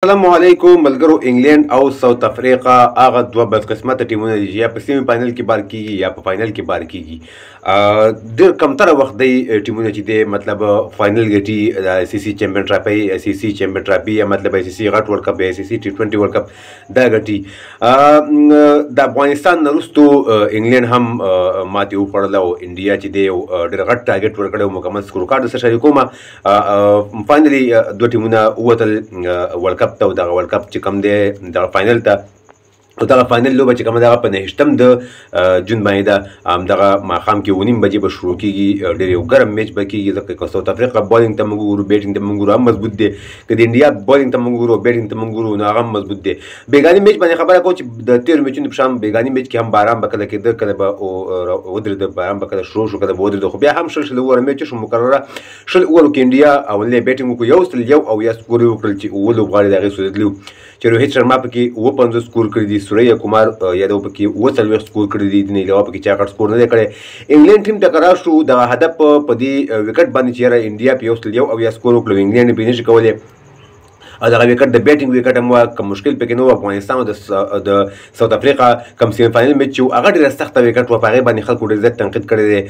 السلام علیکم ملګرو. انګلند او ساوث افریقا هغه دوه بدقسمته ټیمونه دي چې یا په سیمي فاینل کې بار کیږي یا په فاینل کې بار کیږي. ډېر کمتره وخت دی ټیمونه چې دی مطلب فاینل ګټي، آی سي سي چمپیون ټرافي، آی سي سي چمپیون ټرافي یا مطلب آی سي سي غټ ورلډ کپ، آی سي سي ټي 20 ورلډ کپ دا ګټي. د افغانستان نه وروسته انګلند هم ماتې وخوړله او انډیا چې دی ډېر غټ ټارګټ ورکړی او مکمل سکور کارډ سره شریکوم. فاینلي دوه ټیمونه ووتل ورلډ کپ ته او دغه ورلډ کپ چې کوم دی دغه فاینل ته، او دغه فاینل لوبه چې کومه دغه په 29 د جون باندې ده، همدغه ماښام کې 9:30 بجې به شروع کېږي. ډېر یو ګرم میچ به کېږي، ځکه که ساوت افریقا بالینګ ته موږ وګورو، بیټینګ ته موږ وګورو، هم مضبوط دی. که د انډیا بالینګ ته موږ وګورو، بیټینګ ته موږ وګورو، نو هغه هم مضبوط دی. بیګاني میچ باندې خبره کوو چې د تېرو میچونو په شان بیګاني میچ کې هم باران به کله کېده، کله به ودرېده، باران به کله شروع شو، کله به ودرېده، خو بیا هم 20 20 اووره میچ شو. مکرره 20 اوورو کې انډیا اولنی بیټینګ وکړو، 171 سکور یې وکړل چې 7 لوبغاړي د هغې سوځېدلي وو، چې روهیت شرما پکې 57 سکور کړي دي، سوریا کمار یادو پکې 47 سکور کړي دي، دې نه علاوه پکې چا غټ سکور نه دی کړی. انګلند ټیم ته که راشو، دغه هدف په دې وکټ باندې چې یاره انډیا په 171 سکور وکړو، انګلند پرې نه شي کولی، او دغه وکټ د بیټینګ وکټ هم وه، کوم مشکل پکې نه و. افغانستان او د ساوت افریقا کوم سیمي فاینل میچ چې و، هغه ډېره سخته وکټ وه، په هغې باندې خلکو ډېر زیات تنقید کړی دی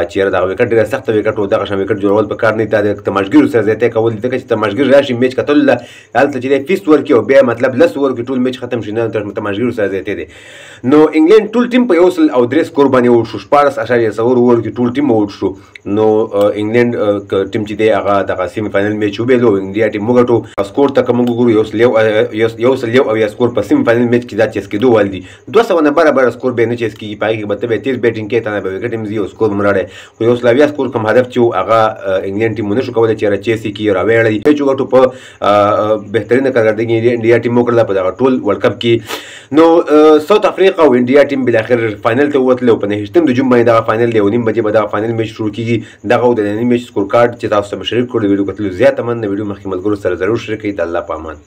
چې یاره دغه وکټ ډېره سخته وکټ و، دغه شان وکټ جوړول په کار نه دی، دا د تماشګیرو سره زیاتی کول دي، ځکه چې تماشګیر راشي میچ کتلو له هلته چې دی فیس ورکړي او بیا مطلب 10 اوور کې ټول میچ ختم شي، نه تماشګیرو سره زیاتی دی. نو انګلند ټول ټیم په 103 سکور باندې اوټ شو، 16.4 اوور کې ټول ټیم اوټ شو. نو انګلند ټیم چې دی هغه دغه سیمي فاینل میچ وبایلو، انډیا ټیم وګټو. سکور ته که موږ وګورو 101 سکور په سیمي فاینل میچ کې دا چیس کېدو وال دي، 200 نه برابر سکور به نه چیس کېږي، په هغې کې به ته به تېز بیټینګ کوې، تا نه به ویکټ هم ځي او سکور به هم راړی. خو 170 سکور کوم هدف چې و هغه انګلند ټیم ونه شو کولی چې را چیس یې کړي، راویې میچ وګټو. په بهترینه کارکردګي انډیا ټیم وکړله په دغه ټول ورلډ کپ کې. نو ساوت افریقا او انډیا ټیم بالاخره فاینل ته ووتل او په 29 د جون باندې دغه فاینل دی، 9:30 بجې به دغه فاینل میچ شروع کېږي. دغه و د ننني میچ سکور کارډ چې تاسو ته مې شریک کړو. د ویډیو کتلو زیاته مننه، ویډیو مخکې ملګرو سره ضرور شریک کړئ. د الله په امان.